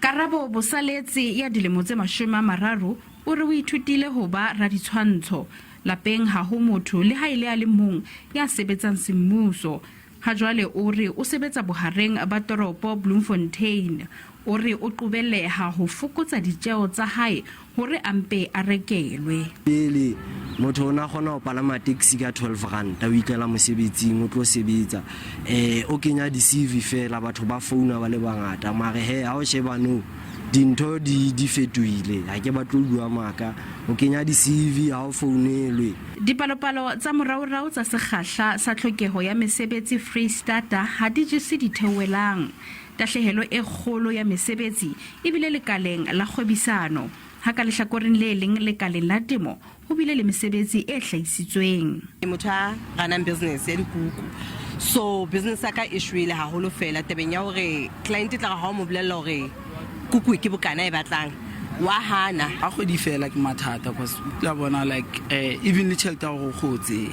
Karabo Bosaletse ya dilemo tse 30 o re o ithutile ho ba raditshwantsho. Lapeng ha ho motho le ha e le a le mong ya sebetsang semmuso. Ha jwale o re o sebetsa bohareng ba toropo Bloemfontein. O re o qobelleha ho fokotsa ditjeo tsa hae hore a mpe a rekelwe. Pele motho o ne a kgona ho palama taxi ka 12 ranta o itlela mosebetsing o tlo sebetsa um o kenya di-CV fela batho ba founa ba le bangata mare he ha o sheba nou dintho di di fetohile ha ke batle ho bua maaka o kenya di-CV ha o founelwe. Dipalopalo tsa moraorao tsa sekgahla sa tlhokeho ya mesebetsi Freistata ha di jese ditheohelang. Tahlehelo e kgolo ya mesebetsi e bile lekaleng la kgwebisano, ha ka lehlakoreng le leng lekaleng la temo ho bile le mesebetsi e hlahisitsweng. Ke motho a runang business ya dikuku, so business ya ka e shwele haholo fela tabeng ya hore client e tla re ha o mo bolella hore kuku ke bokana e batlang wa hana. Ha kgwedi fela ke mathata cause o tla bona like eh, even le tšhelete ya gore o kgotse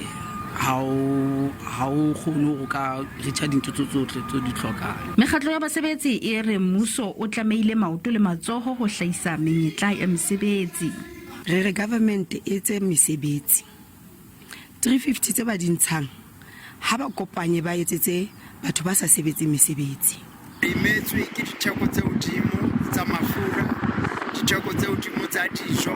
ha o ha o kgone go ka reacha dintho tso tsotlhe tse di tlhokang. Mekgatlo ya basebetsi e re mmuso o tlamehile maoto le matsoho ho hlahisa menyetla ya mesebetsi. Re re government e etse mesebetsi. 350 tse ba di ntshang ha ba kopanye ba etsetse batho ba sa sebetseng mesebetsi. Re imetswe ke ditheko tse hodimo tsa mafura, ditheko tse hodimo tsa dijo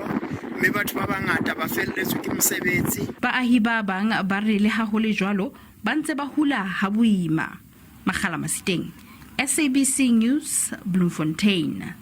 mme batho ba bangata ba felletswe ke mosebetsi. Baahi ba bang ba re le ha ho le jwalo ba ntse ba hula ha boima. Makgala Masiteng, SABC News, Bloemfontein.